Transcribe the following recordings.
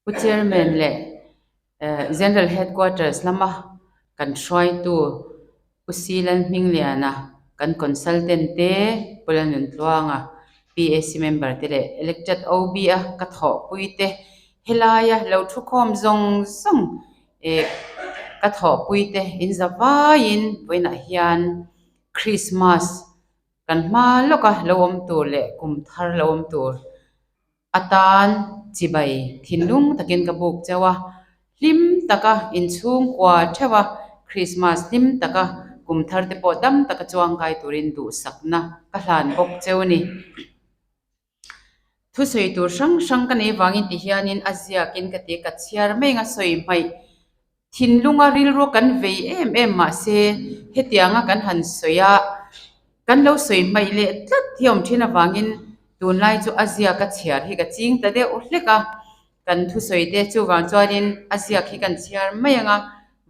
Pu Chairman leh General Headquarters lama kan hruaitu Pu Silan Hmingliana, kan Consultant te Pu Lalnuntluanga, PAC member te leh Elected OB a ka thawhpui te helaia lo thukhawm zawng zawng ka thawhpui te in za vaiin vawiinah hian Christmas kan hma lawka lo awm tur leh kum thar lo awm tur atan chibai thinlung takin ka buk cheu a, hlim taka inchhungkua theuh a, Christmas hlim taka kum thar te pawh dam taka chuangkai turin duhsakna ka hlan bawk cheu a ni. Thusawi tur hrang hrang ka nei vangin ti hianin a ziakin ka ti ka chhiar mai anga sawi hmaih thinlunga rilru kan vei em em mahse hetianga kan han sawi a, kan lo sawi hmaih leh tlat hi a awm thin avangin tunlai chu a ziaka chhiar hi ka ching ta deuh hlek a, kan thusawi te chuvang chuanin a ziak hi kan chhiar mai anga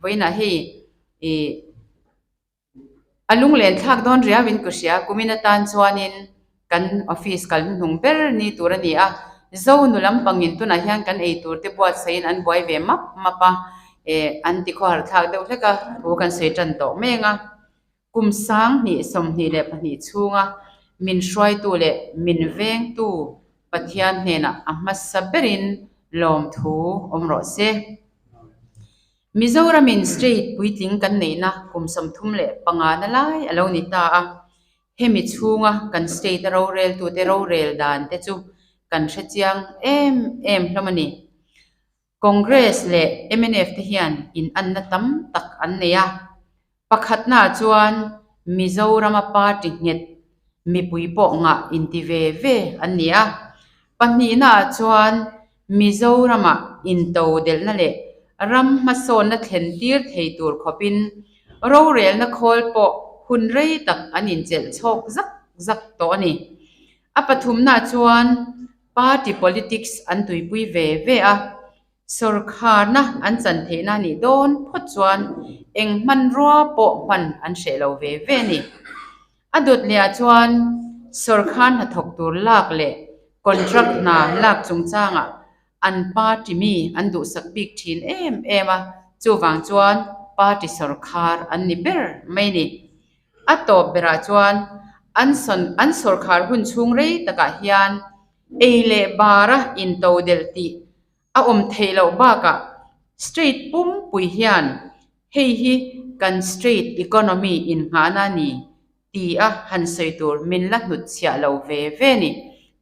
vawiinah hei ih. A lunglen thlak dawn riauin ka hria, kumin atan chuanin kan office kal hnuhnung ber ni tur a ni a, Zonu lampangin tunah hian kan ei tur te buatsaihin an buai ve map map a, eh an ti khawhar thlak deuh hlek a, thu kan sawi tan tawh meng a. Kum 2022 chhunga min hruaitu leh min vengtu Pathian hnenah a hmasa berin lawmthu awm rawh se. Mizoramin state puitling kan neihna kum 35 na lai a lo ni ta a, hemi chhunga kan state a roreltute rorel dan te chu kan hre chiang em em hlawm a ni. Congress leh mnf te hian inanna tam tak an nei a, Pakhatnaah chuan Mizorama party nghet mipui pawh ngah inti ve ve an ni a. Pahnihnaah chuan Mizorama intodelhna leh ram hmasawnna thlen tir thei tur khawpin rorelna khawl pawh hun rei tak an inchelh chhawk zak zak tawh a ni. A pathumnaah chuan party politics an tuipui ve ve a. Sawrkharna an chan theihna a nih dawn phawt chuan eng hmanrua pawh hman an hreh lo ve ve a ni. A dawt lehah chuan sawrkhar hnathawk tur lak leh contract hna lak chungchangah an party mi an duhsak bik thin em em a, chuvang chuan party sawrkhar an ni ber mai a ni. A tawp berah chuan an an sawrkhar hun chhung rei takah hian ei leh bara intodelh tih a awm theih loh bakah state pumpui hian hei hi kan state economy innghahna a ni ti a han sawi tur min la hnutchhiah lo ve ve a ni.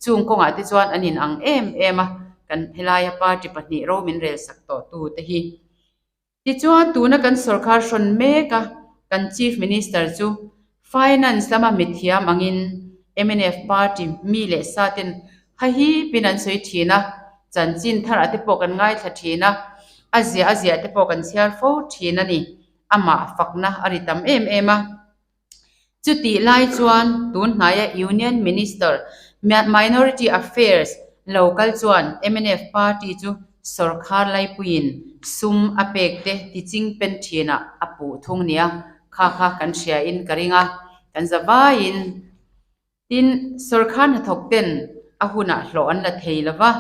Chung kawngah te chuan an inang em em a, kan helaia party pahnih ro min relsak tawh tu te hi. Tichuan, tuna kan sorkar hrawn mek a, kan Chief Minister chu Finance lama mithiam angin mnf party mi leh sa ten hahipin an sawi thin a, chanchin tharah te pawh kan ngaithla thin a, a ziah a ziah te pawh kan chhiar fo thin a ni. Amah fakna a ri tam em em a. Chutih lai chuan tun hnaia Union Minister, Minority Affairs, lo kal chuan mnf party chu sawrkhar laipuiin sum a pek te tiching pen thinah a puh thung nia kha kha kan hriain ka ring a, kan za vaiin. Tin, sawrkhar hnathawk ten a hunah hlawh an la thei lo va,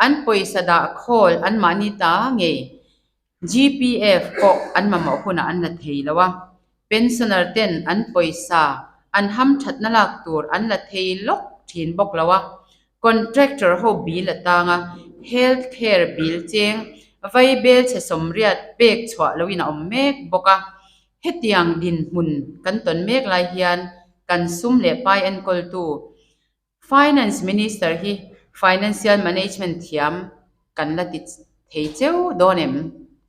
an pawisa dah khawl anmahni ta ngei GPF pawh an mamawh hunah an la thei lo a, pensioner ten an pawisa an hamthatna lak tur an la thei lawk thin bawk lo a, contractor ho bill atanga health care bill cheng vaibel chhe 80 pek chhuah loin a awm mek bawk a, hetiang dinhmun kan tawn mek lai hian kan sum leh pai enkawltu Finance Minister hi Financial Management thiam kan la ti thei cheu dawn em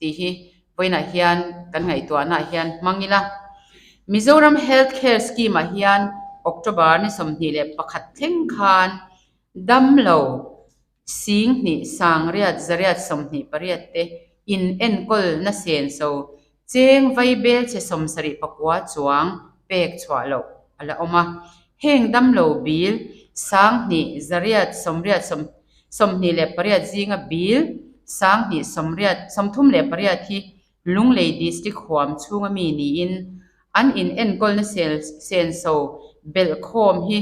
tih hi vawiinah hian kan ngaihtuahnaah hian hmang ila. Mizoram Health Care Scheme ah hian October ni 21 thleng khan damlo 2828 te in enkawlna senso cheng vaibel chhe 79 chuang pek chhuah loh a la awm a. Heng damlo bil 2828 zinga bil 2838 hi Lunglei District huam chhunga mi niin an in enkawlna senso belhkhawm hi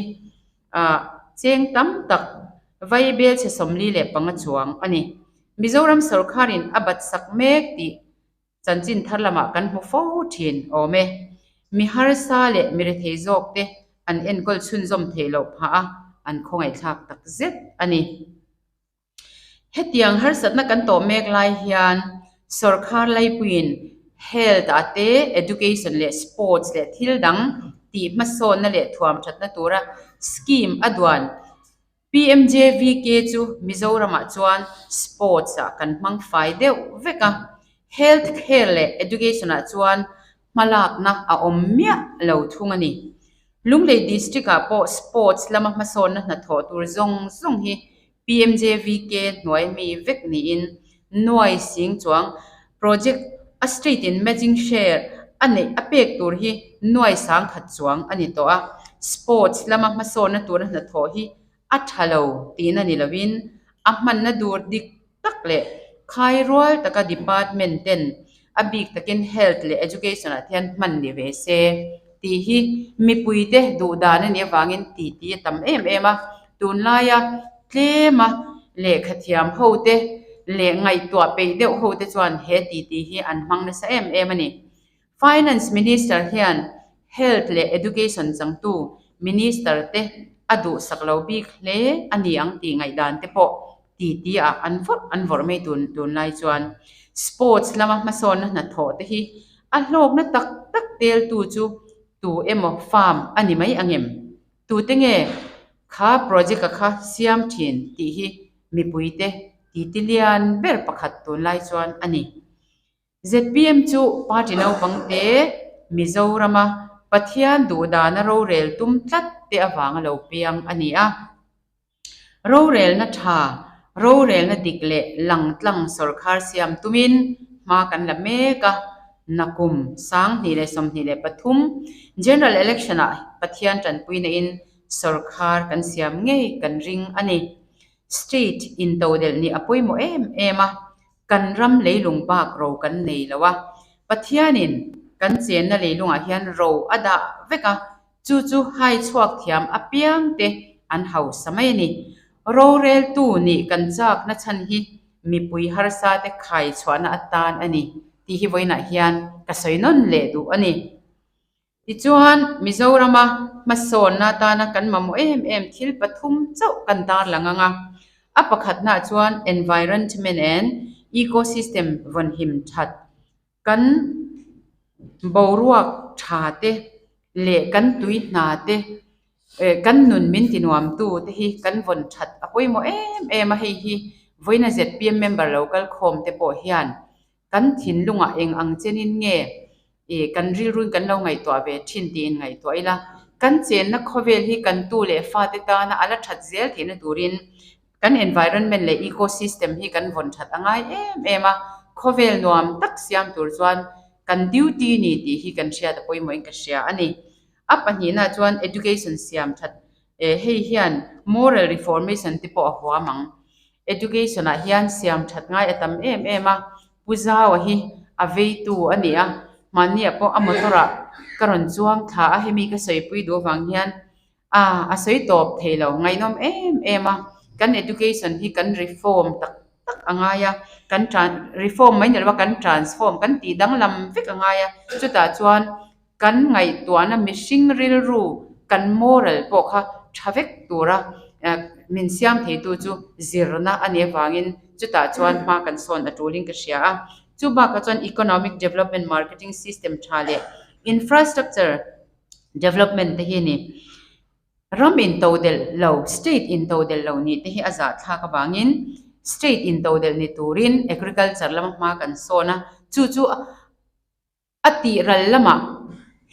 Ah, cheng tam tak vaibel chhe 45 chuang a ni. Mizoram sorkarin a bat sak mek tih chanchin thar lamah kan hmu fo thin awm e. Mi harsa leh mi rethei zawk te an enkawl chhunzawm theih loh phah a, an khawngaihthlak tak zet a ni. Hetiang harsatna kan tawh mek lai hian sorkar laipuiin Health ah te, Education leh Sports leh thil dang tih hmasawnna leh thuam thatna tura scheme a duan PMJVK chu Mizoramah chuan Sports ah kan hmang fai deuh vek a, Health Care leh Education ah chuan hmalakna a awm miah lo thung a ni. Lunglei District ah pawh Sports lama hmasawnna hnathawh tur zawng zawng hi PMJVK hnuai mi vek niin nuai sing chuang project a state in matching share a neih a pek tur hi nuai sang khat chuang a ni tawh a. Sports lama hmasawnna tura hnathawh hi a tha lo tihna ni lovin a hmanna dur dik tak leh khai rual taka department ten a bik takin health leh education ah te hian hman ni ve se tih hi mipuite duh dan a nih avangin titi a tam em em a. Tunlaia tlema lehkha thiam ho te leh ngaihtuah peih deuh ho te chuan he titi hi an hmang nasa em em a ni. Finance Minister hian Health leh Education changtu Minister te a duhsak lo bik hle a ni ang tih ngaihdan te pawh titi ah an vawrh an vawrh mai tun tunlai chuan Sports lama hmasawnna hnathawh te hi a hlawkna tak tak teltu chu tu emaw farm a ni mai ang em? Tute nge kha project a kha siam thin tih hi mipuite titi lian ber pakhat tunlai chuan a ni. Zpm chu party naupang te Mizorama Pathian duhdana rorel tum tlat te avanga lo piang a ni a. Rorelna tha, rorelna dik leh langtlang sawrkhar siam tumin hma kan la mek a, nakum 2023 General Election ah Pathian tanpuina in sawrkhar kan siam ngei kan ring a ni. State intodelh nih a pawimawh em em a, kan ram leilung bak ro kan nei lo a, Pathianin kan chenna leilungah hian ro a dah vek a, chu chu hai chhuak thiam apiang te an hausa mai a ni. Roreltu nih kan chakna chhan hi mipui harsa te khai chhuahna atan a ni tih hi vawiinah hian ka sawi nawn leh duh a ni. Tichuan, Mizorama hmasawnna atana kan mamawh em em thil pathum chauh kan tarlang ang a. A pakhatnaah chuan Environment and Ecosystem vawnhim that, kan boruak tha te leh kan tui hna te, kan nun min tinuamtu te hi kan vawn that a pawimawh em em a. Hei hi vawiina zpm member lo kal khawm te pawh hian Kan thinlungah eng ang chenin nge i kan rilruin kan lo ngaihtuah ve thin tiin ngaihtuah ila, kan chenna khawvel hi kan tu leh fate tana a la that zel theihna turin kan environment leh ecosystem hi kan vawn that a ngai em em a, khawvel nuam tak siam tur chuan kan duty ni tih hi kan hriat a pawimawhin ka hria a ni. A pahnihna chuan education siam that hei hian moral reformation te pawh a huam ang. Education ah hian siam that ngai a tam em em a, Pu Zaua hi a veitu a ni a, mahni ah pawh a motor ah ka rawn chuang thla a, hemi ka sawipui duh avang hian a a sawi tawp thei lo, ngaihnawm em em a, kan education hi kan reform tak tak a ngai a, kan tran reform mai ni lo a kan transform kan tih danglam vek a ngai a, chutah chuan Kan ngaihtuahna mihring rilru kan moral pawh kha tha vek tura min siam theitu chu zirna a nih avangin chutah chuan hma kan sawn a tulin ka hria a. Chu bakah chuan economic development marketing system tha leh infrastructure development te hi a ni. Ram intodelh lo, state intodelh lo nih te hi a zahthlak avangin state intodelh ni turin agriculture lama hma kan sawn a, chu chu A tihral lamah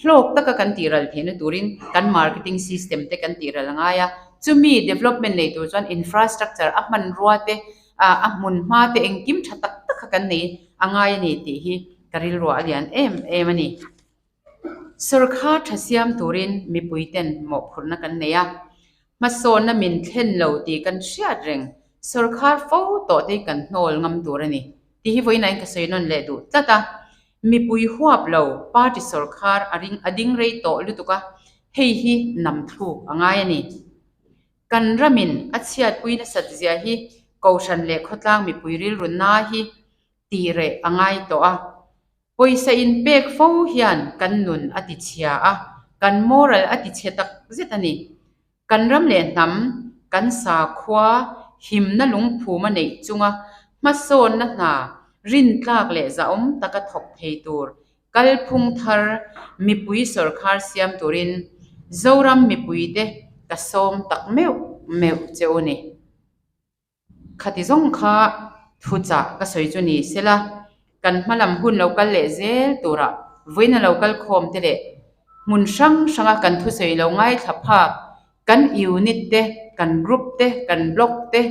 hlawk taka kan tihral theihna turin kan marketing system te kan tihral a ngai a, chumi development nei tur chuan infrastructure a hmanrua te, a hmun hma te engkim tha tak tak kha kan nei a ngai a ni tih hi ka rilruah a lian em em a ni. Sawrkhar tha siam turin mipui ten mawhphurhna kan nei a, hmasawnna min thlen lo tih kan hriat reng sawrkhar fo tawh te hi kan hnawl ngam tur a ni tih hi vawiinah hian ka sawi nawn leh duh tlat a. Mipui huap lo party sawrkhar a ring a ding rei tawh lutuk a, hei hi nam thluk a ngai a ni. Kan ramin a chhiatpui nasat zia hi Kohhran leh khawtlang mipui rilru na hi tih reh a ngai tawh a. Pawisa inpek fo hian kan nun a tichhia a, kan moral a tichhe tak zet a ni. Kan ram leh hnam, kan sakhua himna lungphum a neih chunga hmasawnna hna rintlak leh zahawm taka thawk thei tur kalphung thar mipui sawrkhar siam turin Zoram mipuite ka sawm tak meuh meuh che u ni. Khati zawng kha thuchah ka sawi chu ni sela, kan hma lam hun lo kal leh zel turah vawiin a lo kal khawm te leh hmun hrang hranga kan thusawi lo ngaithla phak kan unit te, kan group te, kan block te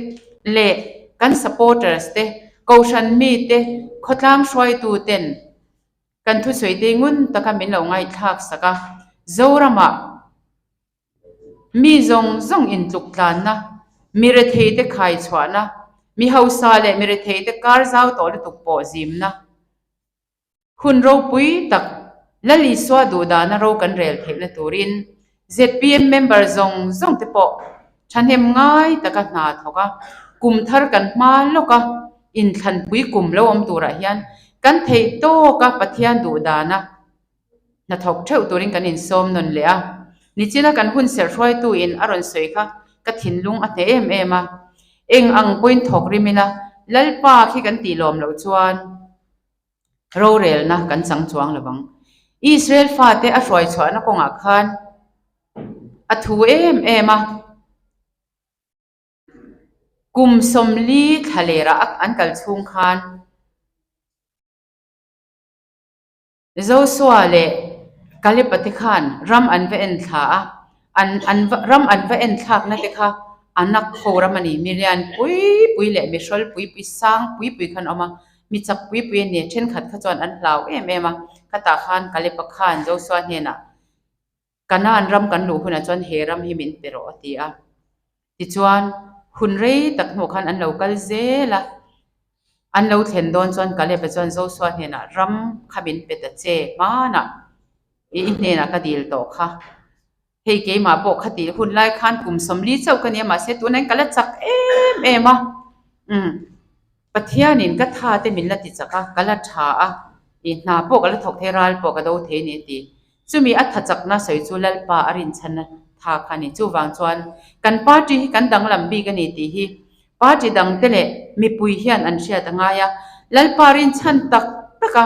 leh kan supporters te, kohhran mi te, khawtlang hruaitu ten kan thusawi te ngun taka min lo ngaihthlak sak a, Zoramah. Mi zawng zawng intluk tlanna, mi retheite khai chhuahna, mi hausa leh mi retheite kar zau tawh lutuk pawh zimna. Hun ropui tak Lal Isua duhdahna ro kan rel theihna turin zpm member zawng zawng te pawh thahnem ngai taka hna thawk a, kum thar kan hma lawk a, inthlanpui kum lo awm turah hian kan theih tawka Pathian duhdahna Hnathawk theuh turin kan insawm nawn leh a, nichina kan hun serh hruaitu in a rawn sawi kha ka thinlung a hneh em em a, eng ang pawhin thawk rim ila Lalpa khi kan tih lawm loh chuan rorelna kan chang chuang lo vang. Israel fate a hruai chhuahna kawngah khan a thu em em a. Kum 40 thla lerah an kal chhung khan. Joshua leh Kaleba te khan ram an va en thla a, an an va ram an va en thlakna te kha a nak ho ram a ni. Mi lian pui pui leh mi hrawl pui pui sang pui pui khan a awm a, mi chak pui pui a ni. Thenkhat kha chuan an hlau em em a, khatah khan Kaleba khan Joshua hnenah Kanaan ram kan luh hunah chuan he ram hi min pe rawh a ti a. Tichuan, hun rei tak hnuah khan an lo kal zel a, an lo thlen dawn chuan Kaleb-a chuan Joshua hnenah ram kha min pe ta che hmanah i hnenah ka dil tawh kha. Hei keimah pawh kha tih hun lai khan kum 40 chauh ka ni a, mahse tunah hian ka la chak em em a. Umm. Pathianin ka tha te min la ti chak a, ka la tha a, i hna pawh ka la thawk thei, ral pawh ka do thei a ni a ti. Chumi a tha chakna sawi chu Lalpa a rinchhanna tha kha a ni. Chuvang chuan kan party hi kan danglam bik a ni tih hi party dangte leh mipui hian an hriat a ngai a. Lalpa rinchhan tak taka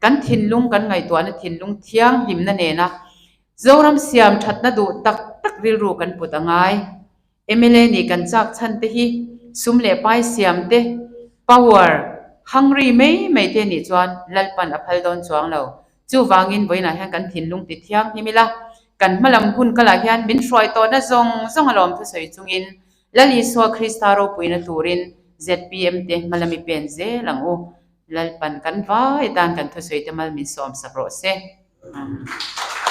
kan thinlung kan ngaihtuahna thinlung thianghlimna nena Zoram siam thatna duh tak tak rilru kan put a ngai. Mla nih kan chak chhan te hi sum leh pai siam te, power, hungry mai mai te nih chuan Lalpan a phal dawn chuang lo. Chuvangin vawiinah hian kan thinlung ti thianghlim ila, kan hmalam hun kalah hian min hruai tawhna zawng zawng alawm thusawi chungin Lal Isua Krista ropuina turin zpm te hmalam i pen zel ang u. Lalpan kan vai atan kan thusawi te mal min sawmsak rawh se. Amen.